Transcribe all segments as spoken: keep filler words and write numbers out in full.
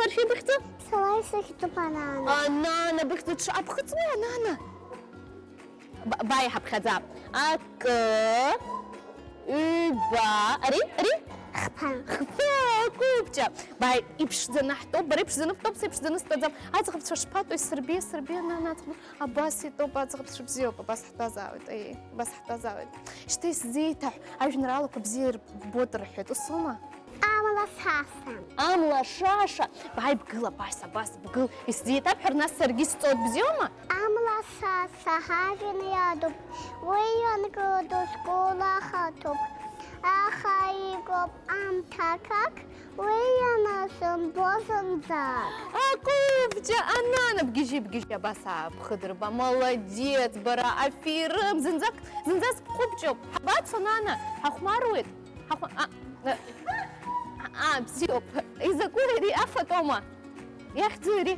Архи быхьӡу? Салаи сыхьӡуп, Анана. Анана быхьӡу, дшаԥхыӡуа, Анана. Б-, баи ҳаԥхьаӡап. Акы, ҩба, ари, ари? Хԥа. Хԥа, акәыпҷа. Баи, иԥшӡаны ҳтәоуп, бара иԥшӡаны бтәоуп, са иԥшӡаны стәаӡам. Аӡӷабцәа шԥатәоу, исырбеи, исырбеи, Анана, аӡӷаб-, абас итәоуп, аӡӷабцәа бзиоуп, абас ҳтәазаауеит, аиеи, абас ҳтәазаауеит. Шьҭа исзеиҭаҳә, ажәеинраалақәа бзиа ирбоит рҳәеит, усоума? Амла саса. Амла шаша, бааи бгыл абас, абас бгыл, исзеиҭабҳәар, нас саргьы сҵоит, бзиоума? Амла саса, ҳажәҩан иадуп, уи ианкылдо сгәы лахаҭоуп, аха игоуп амҭа қақ, уи ианысымбо зынӡак. Акәыбҷа, Анана, бгьежьы, бгьежьы, абас ааԥхыдырба, молодец, бара, аферым, зынӡак, зынӡа сбхәыҷуп, ҳабацо, Нана, ҳахәмаруеит? Ҳахәма-, а, а, а, бзиоуп. Изакәи ари, афатәома? Иахьӡу ари?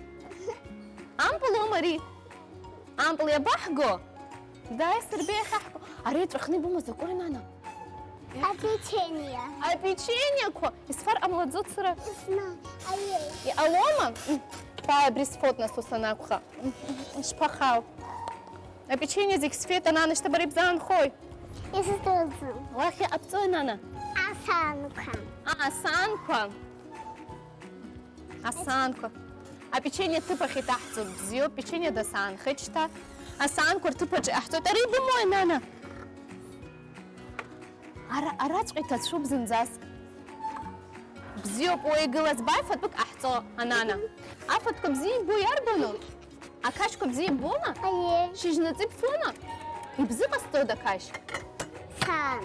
Ампылоума ари? Ампыл иабаҳго? Даасырбеи иахьаҳго. Ари аҵәахны ибоума закәи, Нана? Апечение. Апечениеқәа? Исфар ҟамлаӡои сара? Исна, аиеи. Иҟалома? М, ҳәа абри сфот нас ус анакәха. М, м, м, ишԥахау? Апечение зегь сфеит, Анана, шьҭа бара ибзаанхои? Исыздырӡом. Уахь иҟабҵои, Нана? Асаанқәа. А, асаанқәа. Асаанқәа. Апечение ҭыԥ ахь иҭаҳҵоит, бзиоуп, печение дасаанхеит шьҭа. Асаанқәа рҭыԥ аҿы иаҳҵоит. Ара ибымои, Нана? Ара, араҵәҟьа иҭацәуп зынӡаск. Бзиоуп, уа игылаз бааи фатәык ҟаҳҵо, Анана. Афатәқәа бзиа иббо иарбану? Ақашьқәа бзиа иббома? Аиеи. Шьыжьнаҵы ибфома? Ибзыҟасҵода ақашь? Сан.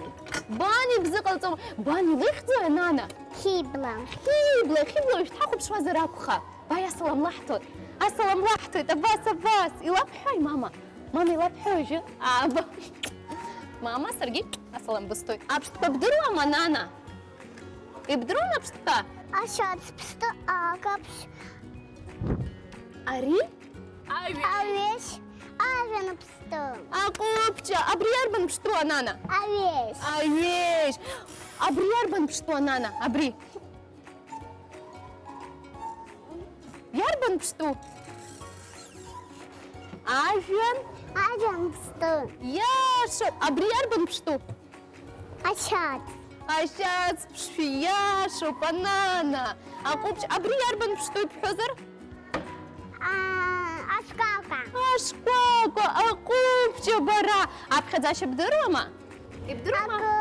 Бан ибзыҟалҵом. Бан илыхьӡои, Анана? Хьыбла. Хьыбла, Хьыбла, уажә дҳахәаԥшуазар акәхап. Бааи, асалам лаҳҭоит. Асалам лаҳҭоит, абас, абас. Илабҳәои, мама? Мама илабҳәои уажәы? Ааба. Мама, саргьы асалам бысҭоит. Аԥштәқәа бдыруама, Нана? Ибдыруама аԥштәқәа? Ашьац, ԥштәы, акаԥшь. Ари? Аҩеишь. Аҩеишь. Ажәҩан ԥштәы. Аҟәыԥҷа. Абри иарбан ԥштәу, Анана? Аҩеишь. Аҩеишь. Абри иарбан ԥштәу, Анана? Абри. Иарбан ԥштәу? Ажәҩан? Ажәҩан ԥштәы. Иашоуп. Абри иарбан ԥштәу? Ашьац. Ашьац ԥштәы, иашоуп, Анана. Аҟәыԥҷа, абри иарбан ԥштәу ибҳәозар? А, ашкәакәа. Ашкәакәа, аҟәыԥҷа бара. Аԥхьаӡашьа бдыруама? Ибдыруама? Акы,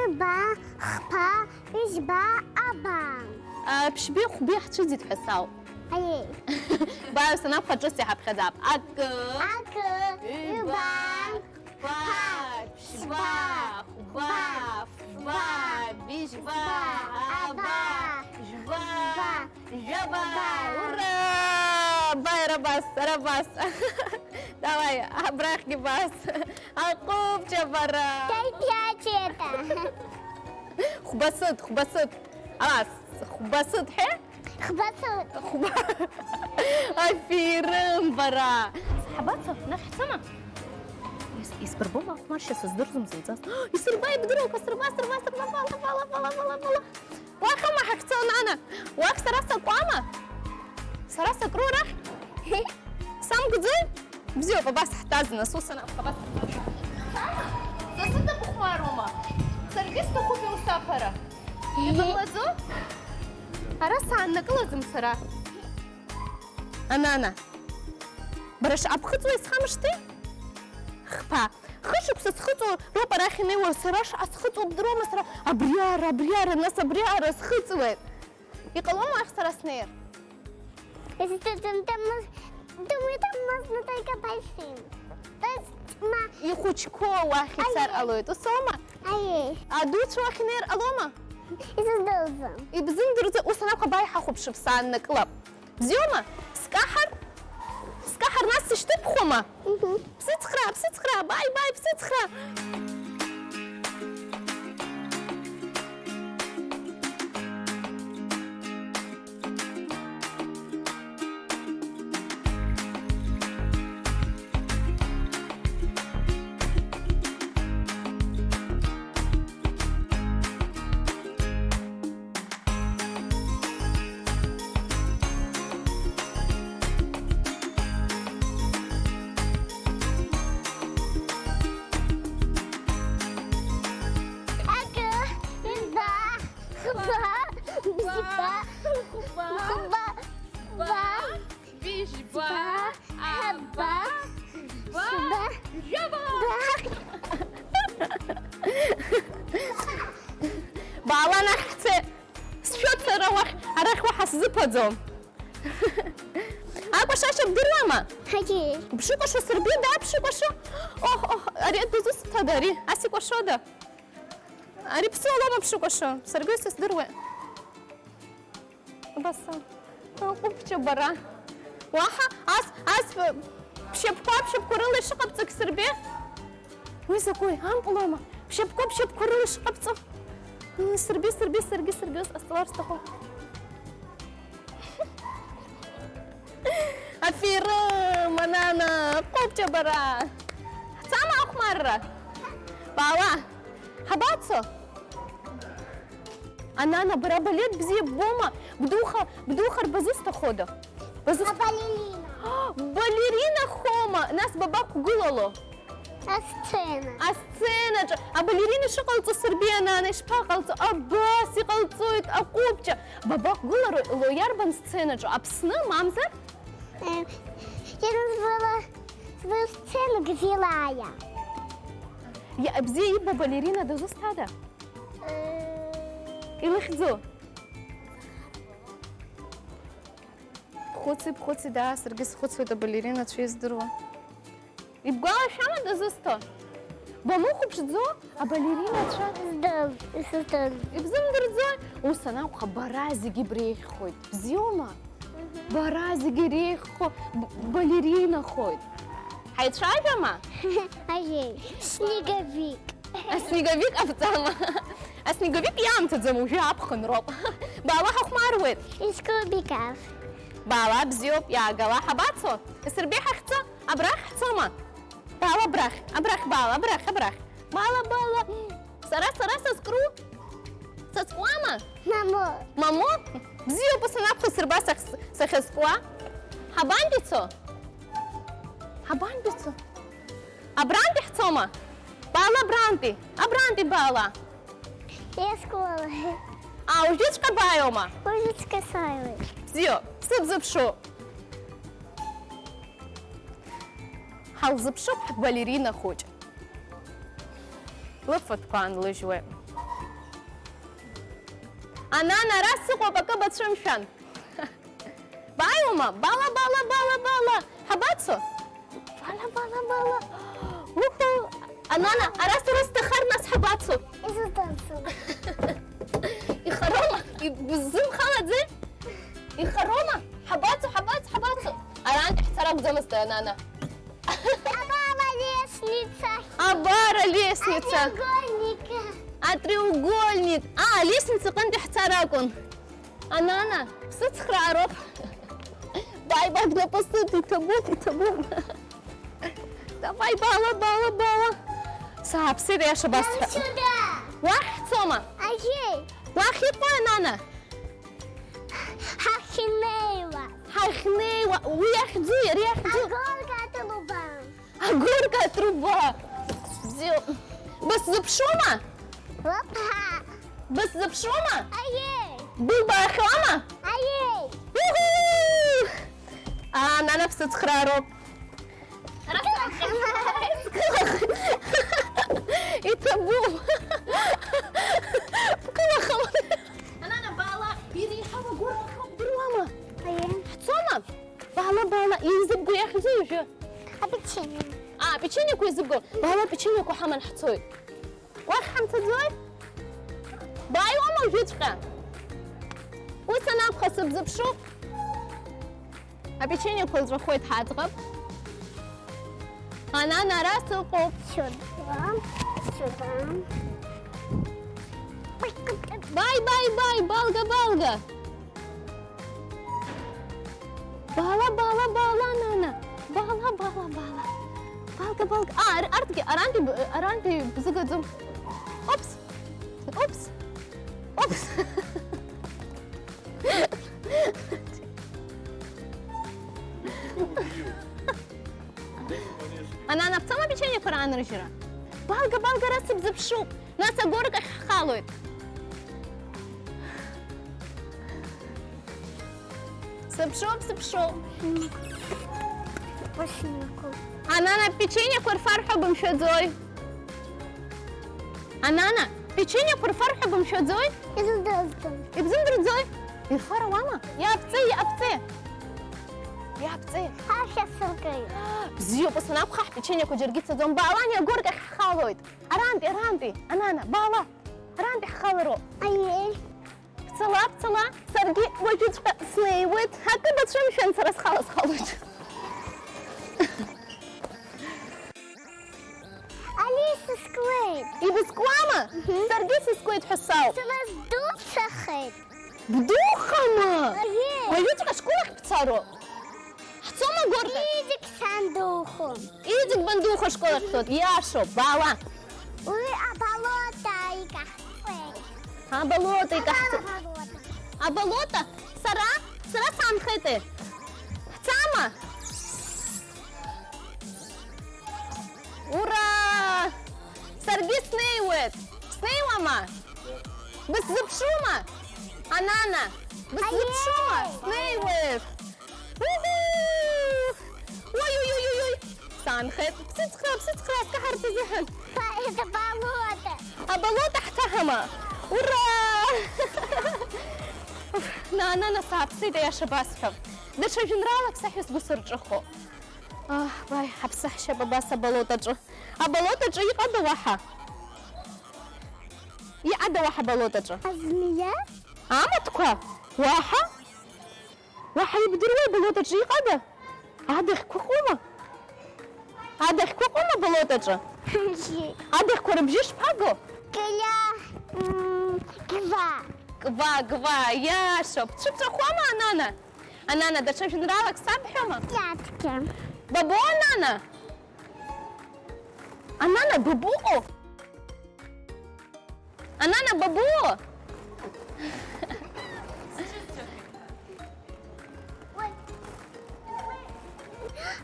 ҩба, хԥа, ҩажәба, аба. А, ԥшьбеи хәбеи ҳцәыӡит ҳәа сауп. Аиеи. Бааи, ус анакәха, ҿыц иҳаԥхьаӡап. Акы. Акы, ҩба, ҩба, хԥа, ԥшьба, хәба, фба, быжьба, аба, жәба, жәаба. Ура! Бааи, ара абас, ара абас. Давай, абрахьгьы бас. Аҟәыԥҷа бара. Дай пять это. Хәба сыҭ, хәба сыҭ. Алас, хәба сыҭ ҳәа? Хәба сыҭ. Хәба. Аферым бара. Ҳабацо, нахьцама? Ис-, исбырбома ахәмаршьа, сыздырӡом зынӡас. Исырба, ибдыруа, сырба, сырба, сырба, бала, бала, бала, бала, бала. Уахь аума ҳахьцо, Нана? Уахь сара сакуама? Сара сакру арахь? Самгӡои? Бзиоуп, абас ҳтәаз, нас ус анакәха, абас ҳтәаз. Сама? Са сыда быхәмарума? Саргьы сҭахуп иусаԥара. Ибымбаӡо? Ара сааннакылаӡам сара. Анана, бара шаҟа бхыҵуа исхамышҭи? Хԥа. Хышықәса схыҵуа роуп арахь инеиуа, сара шаҟа схыҵуа бдыруама сара? Абриара, абриара, нас абриара схыҵуеит. Иҟалома уахь сара снеир? Если ты там, там, там, там можно только большим. То есть, ма- Ихәыҷқәоу уахь ицар ҟалоит, усоума? Аиеи. Адуцәа уахь инеир ҟалома? Исыздырӡом. Ибзымдырӡо, ус анакәха, бааи ҳахәаԥшып, сааннакылап. Бзиоума? Скаҳар? Скаҳар, нас сышьҭыбхуама? Мгм. Бсыцхраа, бсыцхраа, бааи, бааи, бсыцхраа! Баала анахь ҳцеит. Сшәоит сара уахь, арахь уаҳа сзыԥаӡом. Акәашашьа бдыруама? Ҳаи. Бшыкәашо сырбеи, даа, бшыкәашо? Оҳ, оҳ, ари дызусҭада ари? Ас икәашода? Ари ԥсуалома бшыкәашо? Саргьы сыздыруеи. Абаса. Ҟәыбҷа бара. Уаҳа ас, ас, б-, бшьапқәа, бшьапқәа рыла ишыҟабҵогь сырбеи? Уи закәи? Ампылома? Бшьапқәа, бшьапқәа рыла ишыҟабҵо? Ыы, сырбеи, сырбеи, саргьы, саргьы ус ҟасҵалар сҭахуп. Аферым, Анана, ҟәыбҷа бара. Ҳцама ахәмарра? Баала. Ҳабацо? Анана, бара балет бзиа ббома? Бдуха, бдухар базусҭахода? Базус- Абалерина. Балерина хома, нас бабақәгылало? Асцена. Асценаҿы. Абалерина шыҟалҵо сырбеи, Анана, ишԥаҟалҵо? Абас иҟалҵоит, аҟәыбҷа. Бабақәгыларои, ло, иарбан сценаҿы? Аԥсны, мамзар? Э, я назвала свою сцену «Гвилая». Иа-, бзиа ибо балерина дызусҭада? Э. Илыхьӡу? Бхәыци, бхәыци, даа, саргьы схәыцуеит абалеринацәа издыруа. Ибгәалашәама дызусҭо? Бамыхәаԥшӡо абалеринацәа? Здам, исыздам. Ибзымдырӡои? Ус анакәха, бара зегьы бреиӷьхоит. Бзиоума? Мгм. Бара зегьы реиӷьхо б-, балеринахоит. Ҳаицәажәама? Аиеи, снеговик. Аснеговик ҟабҵама? Аснеговик иаамҭаӡам, уажәы аԥхын роуп. Баала, ҳахәмаруеит. Искубиков. Баала, бзиоуп, иаагала, ҳабацо? Исырбеи ҳахьцо? Абрахь ҳцома? Баала абрахь, абрахь, Баала, абрахь, абрахь. Баала, Баала. Сара, сара сызкру? Сазкуама? Мамо. Мамо? Бзиоуп, ус анакәха, сырба сахь-, сахьазкуа. Ҳабантәи цо? Ҳабантәи цо? Абрантәи ҳцома? Баала абрантәи. Абрантәи Баала. Иаскуала. А, уажәыҵәҟьа бааиуама? Уажәыҵәҟьа сааиуеит. Бзиоуп, сыбзыԥшуп. Ҳалзыԥшуп ҳбалерина хәыҷ. Лыфатәқәа аанлыжьуеит. Анана, ара сыҟоуп, акы бацәымшәан. Бааиуама? Баала, Баала, Баала, Баала. Ҳабацо? Баала, Баала, Баала. Уху. Анана, ара сара сҭахар, нас ҳабацо? Изуҭаху? Ихароума? Ибзымхалаӡеи? Ихароума? Ҳабацо, ҳабацо, ҳабацо? Арантәи ҳцар акәӡамызт, Анана. Абар алестница. Абар алестница. Атреугольник. Атреугольник. А, алестница аҟынтәи ҳцар акәын. Анана, бсыцхраароуп. Бааи, бааи, бнапы сыҭ, иҭабуп, иҭабуп. Давай, Баала, Баала, Баала. Сааԥсеит, аиаша басҳәа. Нам сюда. Уахь ҳцома? Аиеи. Уахь иҟои, Анана? Ҳахьнеиуа. Ҳахьнеиуа. Уи иахьӡу, иара иахьӡу? Агорка труба. Агорка труба. Бзиоуп. Бысзыԥшума? Опа! Бысзыԥшума? Аиеи! Быбаахьоума? Аиеи! Уху! Аа, Нана, бсыцхраароуп. Иҭабуп. Бкылахалон. Анана, Баала, иреиҳау агәырӷьахьоу бдыруама? Аиеи. Ҳцома? Баала, Баала, изыбго иахьӡу уажәы? Апечение. А, апечениеқәа изыбго. Баала, апечениеқәа ҳаман ҳцоит. Уахь ҳамцаӡои? Бааиуама уажәыҵәҟьа? Ус анакәха, сыбзыԥшуп. Апечениеқәа лҵәахуеит ҳаӡӷаб. Анана, ара сыҟоуп. Сюда, сюда. Бааи, бааи, бааи, Баала, Баала. Баала, Баала, Баала, Нана. Баала, Баала, Баала. Баала, Баала. А, ар-, арҭгьы, арантәи б-, арантәи бзыгаӡом. Опс. Опс. Опс. Анана, бцома апечениеқәа раанрыжьра? Баала, Баала, ара сыбзыԥшуп. Нас агоркахь ҳхалоит. Сыԥшуп, сыԥшуп. Пошли. Анана, апечениеқәа рфар ҳәа бымшәаӡои? Анана, Печениақәа рфар ҳәа бымшәаӡои? Исыздырӡом. Ибзымдырӡои? Ирфар ауама? Иаԥҵеи, иаԥҵеи! Иаԥҵеи! Ҳашәа сыркит. Бзиоуп, ус анакәха, ҳпечениақәа џьаргьы цаӡом. Баалани агоркахь ҳхалоит. Арантәи, арантәи, Анана, баала! Арантәи ҳхалароуп. Аиеи. Бцала, бцала, саргьы уажәыҵәҟьа снеиуеит. Акы бацәымшәан, сара схала схалоит. Алиса скуеит. Ибызкуама? Мгм. Саргьы сыскуеит ҳәа сауп. Сара сдуцахеит. Бдухама? Аиеи. Уажәыҵәҟьа школахь бцароуп. Ҳцома, Горда? Иӡик сан духом. Иӡик бандуха школахь дцоит, иашоуп, баала. Уи аболото икаҳцеит. Аболото икаҳцеит. Аболото. Аболото? Сара? Сара саанхеит. Ҳцама? Ура! Саргьы снеиуеит. Снеиуама? Бысзыԥшума? Анана, бысзыԥшума? Аиеи! Снеиуеит! Уху! Уи-уи-уи-уи! Саанхеит. Ԥсыцхраа, ԥсыцхраа скаҳарц азыҳәан. Ба-, это болото. Аболото ҳҭаҳама? Ура! Уф, Нана, нас ааԥсеит, аиаша басҳәап. Даҽа жәеинраалак саҳәа сгәы сырҿыхо. Аҳ, баи, ҳаԥсы ҳшьап абас аболотаҿы. Аболотаҿы иҟада уаҳа? Иҟада уаҳа аболотаҿы? Азмиа? Амаҭқәа? Уаҳа? Уаҳа ибдыруеи аболотаҿы иҟада? Адаӷьқәа ыҟоума? Адаӷьқәа ыҟоума аболотаҿы? Адаӷьқәа рыбжьы шԥаго? Кля, м, гва. Гва, гва, иашоуп. Дшыбҵәахуама, Анана? Анана, даҽа жәеинраалак сабҳәома? Иаҭгьы. Бабо, Анана? Анана, бабыҟоу? Анана, бабыҟоу?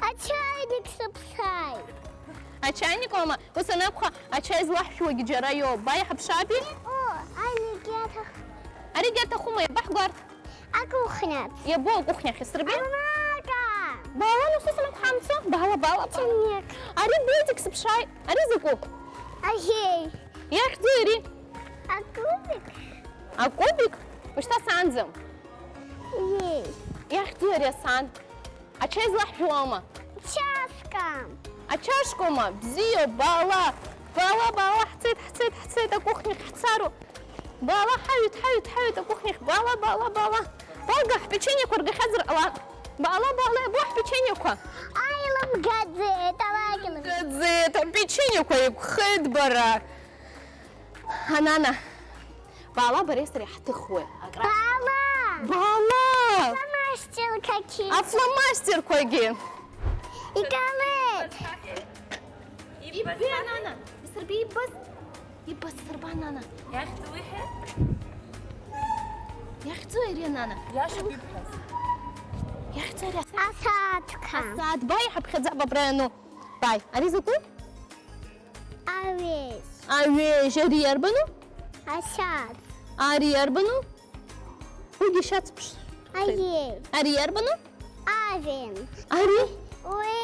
Ачаиник сыԥсааит. Ачаиник уама? Ус анакәха, ачаи злаҳшәуагьы џьара иоуп. Баи, ҳаԥшааби? О, аригьы аҭах-, аригьы аҭахума, иабаҳгәарҭ? Акухняҿ. Иабо акухняхь, исырбеи? Амака! Баала, нас ус анакәха, ҳамцо? Баала, баала, баала. Ачаиник. Ари быӡик сыԥшааит. Ари закәу? Аиеи. Иахьӡу ари? Акубик. Акубик? Ушьҭа саанӡам. Иеи. Иахьӡу ари асаан? Ачаи злаҳжәуама? Чашка. Ачашкоума? Бзиоуп, баала. Баала, баала, ҳцеит, ҳцеит, ҳцеит, акухняхь ҳцароуп. Баала, ҳаҩит, ҳаҩит, ҳаҩит, акухняхь. Баала, баала, баала. Бага, ҳпечениақәа ргахьазар ҟалап. Баала, баала, иабо ҳпечениақәа? Ай, илымгаӡеит, алакь илым-, илымгаӡеит, апечениақәа еиқәхеит бара. Анана, баала, бареи сареи ҳҭыхуеит. Акра-, баала! Баала! Фломастер какие? Афломастерқәагьы! Икалеит! Иббеи, Анана! Исырбеи иббаз? Иббаз сырба, Анана! Иахьӡу иҳәеи? Иахьӡу ири, Анана? Иашоуп ибҳәаз. Иахьӡу ари асааҭ? Асааҭқәа. Асааҭ, баи, ҳаԥхьаӡа абра иану. Баи, ари закәу? Аҩежь. Аҩежь, ари иарбану? Ашьац. Ари иарбану? Уигьы шьацԥш. Аиеи. Ари иарбану? Авен. Ари? Уи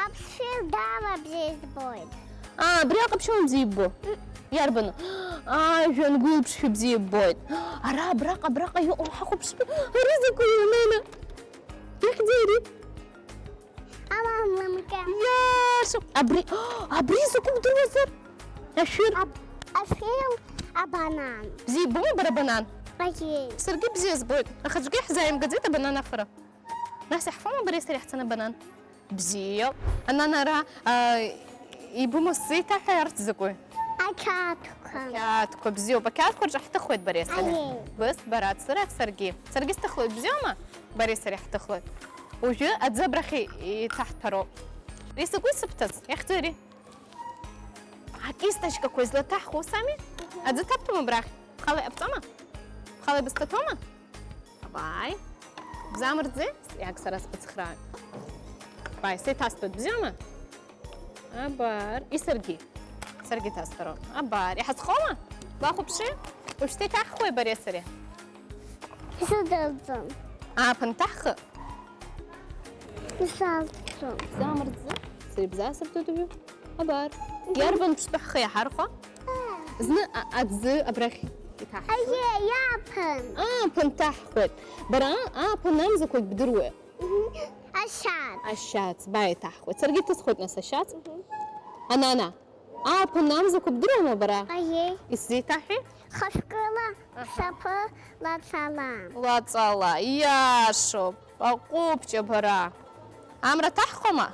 аԥсшәа дала бзиа избоит. Аа, абри аҟаԥшьон бзиа иббо? М. Иарбану? Ажәҩан гәылԥшшәа бзиа иббоит. Ара, абраҟа, абраҟа иҟоу ҳахәаԥшып. Ари закәу, Анана? Ихьӡи ари? Алалымга. Иашоуп. Абри, абри закәу бдыруазар? Ашәыр. Аб-, ашәыр, абанан. Бзиа ибома бара абанан? Аиеи. Саргьы бзиа збоит. Аха аӡәгьы иаҳзааимгаӡеит абанан афара. Нас иаҳфома бареи сареи ҳцаны абанан? Бзиоуп. Анана ара, а, ибымоу сзеиҭаҳәа, арҭ закәи? Ақьаадқәа. Ақьаадқәа, бзиоуп. Ақьаадқәа рҿы ҳҭыхуеит бареи сареи. Аиеи. Быс, бара, цырак, саргьы. Саргьы сҭыхуеит, бзиоума? Бареи сареи ҳҭыхлоит. Уажәы аӡы абрахь еиҭаҳҭәароуп. Ари закәи сыбҭаз? Иахьӡу ари? Акисточкақәа излаҭаҳхуа ус ами? Аӡы ҭабҭәома абрахь? Бхала иҟабҵома? Бхала ибызҭаҭәома? Абааи. Бзамырӡи? Иаг, сара сбыцхраауеит. Бааи, сеиҭасҭоит, бзиоума? Абар, и саргьы. Саргьы ҭасҭәароуп. Абар, иҳазхоума? Бахәаԥши? Уажәшьҭа иҭаҳхуеи бареи сареи? Исыдырӡом. Ааԥын ҭаҳхы? Исалҵӡом. Сзамырӡӡеи? Сара ибзаасырҭоит уажәы. Абар. Мгм. Иарбан ԥштәы ҳхы иаҳархәа? Аа. Зны а-, аӡы абрахь иҭаҳ. Аиеи, иааԥын. Ааԥын ҭаҳхуеит. Бара ааԥын амзақәагь бдыруеи? Мгм. Ашьац. Ашьац, баа иҭаҳхуеит. Саргьы ҭысхуеит нас ашьац. Мгм. Анана, ааԥын амзақәа бдыруама бара? Аиеи. Исзеиҭаҳәеи? Хышәкыла, аҳа, саԥы лаҵала. Лаҵала, иашоуп. Аҟәыбҷа бара. Амра ҭаҳхуама?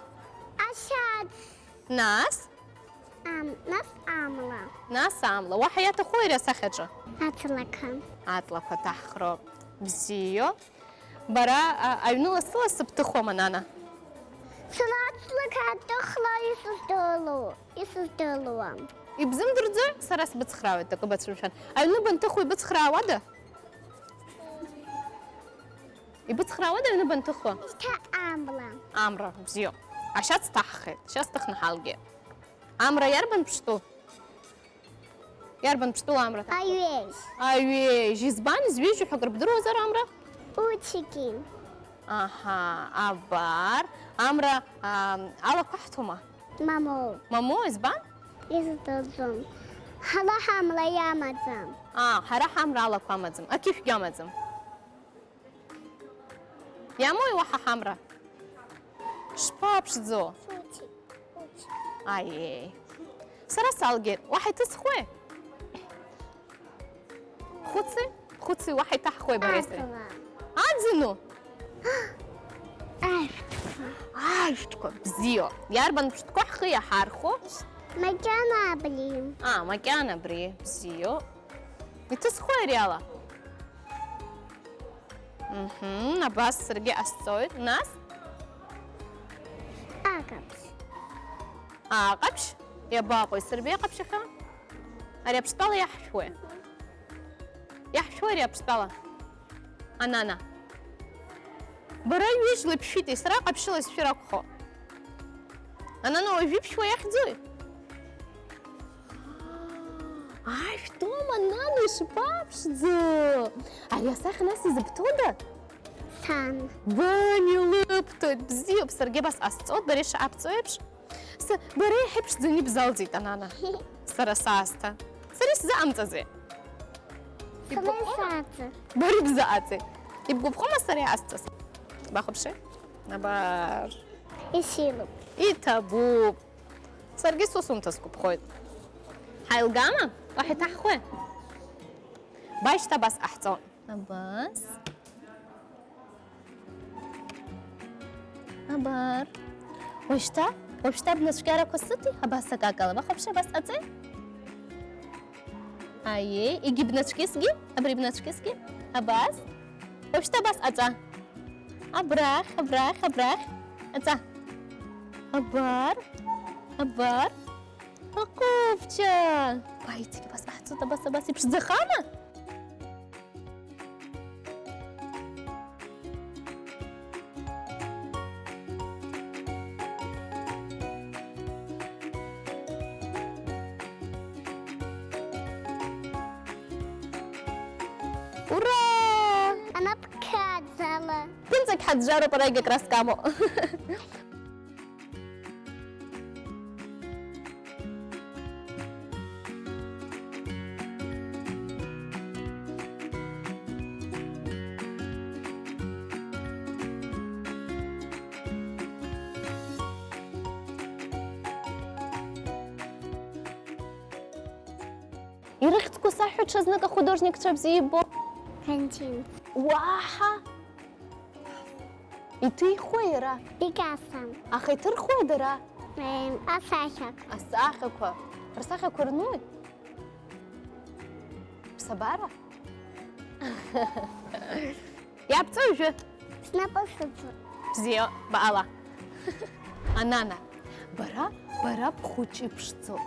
Ашьац. Нас? Ам, нас амла. Нас амла. Уаҳа иаҭаху иара асахьаҿы? Аҵлақәа. Аҵлақәа ҭаҳхроуп. Бзиоуп. Бара, а, аҩны лассы-лассы бҭыхуама, нана? Сара аҵлақәа аҭыхра исыздыруам, исыздыруам. Ибзымдырӡои? Сара сбыцхраауеит, акы бацәымшәан. Аҩны банҭыхуа ибыцхраауада? Ибыцхраауада аҩны банҭыхуа? Шьҭа амла. Амра, бзиоуп. Ашьац ҭаҳхит, ашьац ҭыхны ҳалгеит. Амра иарбан ԥштәу? Иарбан ԥштәыла амра ҭаҳхуа? Аҩежь. Аҩежь. Избан, изҩежьу ҳәа акыр бдыруазар амра? Учики. Аҳа, абар. Амра, аа, алақәа ҳҭома? Мамоу. Мамоу, избан? Исдырӡом. Ҳара ҳамра иамаӡам. Аа, ҳара ҳамра алақәа амаӡам. Ақьышәгьы амаӡам. Иамои уаҳа ҳамра? Шԥаԥшӡо? Фуци, фуци. Аиеи. Сара салгеит. Уаҳа иҭысхуеи? Хәыци? Хәыци, уаҳа иҭаҳхуеи бареи сареи? Аӡла. Аӡыну? Ашәҭқәа. Ашәҭқәа, бзиоуп. Иарбан шәҭқәа ҳхы иаҳархәо? Макьана абри. А, макьана абри. Бзиоуп. Иҭысхуеи ари ала? Мҳм, абас саргьы ҟасҵоит. Нас? Аҟаԥшь. Аҟаԥшь? Иабаҟоу, исырбеи аҟаԥшь ахьа? Ари аԥштәала иаҳшәуеи? Иаҳшәуеи ари аԥштәала? Анана. Бара ҩыжьла ибшәитеи, сара ҟаԥшьыла исшәыр акәхо. Анана, уажә ибшәуа иахьӡуи? Ашәҭума, нана, ишԥаԥшӡо! Ари асахьа нас изыбҭода? Сан. Бан илыбҭоит, бзиоуп, саргьы абас ҟасҵоит, бара ишаабҵо еиԥш. С-, бара иаҳа иԥшӡаны ибзалҵит, Анана. Сара саасҭа. Сара исзыҟамҵази? Сара ибгәаԥхома? Исаҵа. Бара ибзаҟаҵеи? Ибгәаԥхома сара иаасҵаз? Бахәаԥши. Абар. Исилуп. Иҭабуп. Саргьы сусумҭа сгәаԥхоит. Ҳаилгама? Уаҳа иҭаҳхуеи? Башьҭа абас ҟаҳҵон. Абас. Абар. Уажәшьҭа, уажәшьҭа бнацәкьарақәа сыҭи, абас акакала. Бахәаԥши, абас ҟаҵеи. Аиеи, егьи бнацәкьысгьы, абри бнацәкьысгьы. Абас. Уажәшьҭа абас ҟаҵа. Абрахь, абрахь, абрахь. Ҟаҵа. Абар, абар. Аҟәыбҷа! Баиҭгьы абас ҟаҳҵоит, абас, абас, иԥшӡахама? Ура! Анапкаӡала. Ԥынҵагь ҳаӡәӡәароуп, ара егьакраск амоу. Ирыхьӡқәа саҳәа ҽазнык ахудожникцәа бзиа иббо. Кончинс. Уаҳа! Иҭихуеи иара? Пикассо. Аха иҭырхуеи дара? Эм, асахьақәа. Асахьақәа. Рсахьақәа рнуи? Ԥсабара? Иаԥҵәа уажәы. Снапы сыҵоуп. Бзиа, баала. Анана, бара, бара бхәыҷы ԥшӡоуп.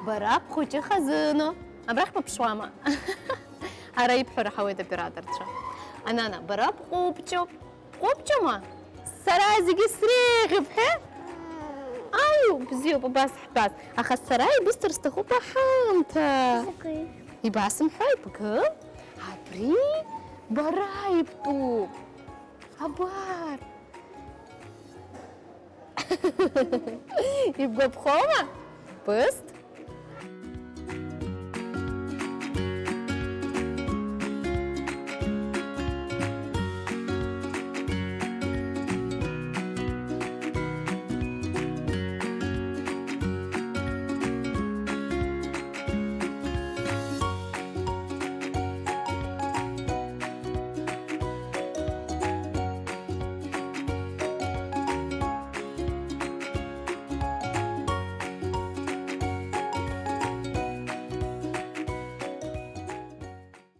Бара бхәыҷы хазыноуп. Абрахь быԥшуама? Ара ибҳәо раҳауеит аоператорцәа. Анана, бара бҟәыбҷоуп. Бҟәыбҷома? Сара зегьы среиӷьуп, ҳәа? Аиу, бзиоуп, абас ҳтәаз. Аха сара ибысҭар сҭахуп аҳамҭа. Закәи? Ибасымҳәои, бгыл? Абри бара ибтәуп. Абар. Ибгәаԥхома? Бысҭ,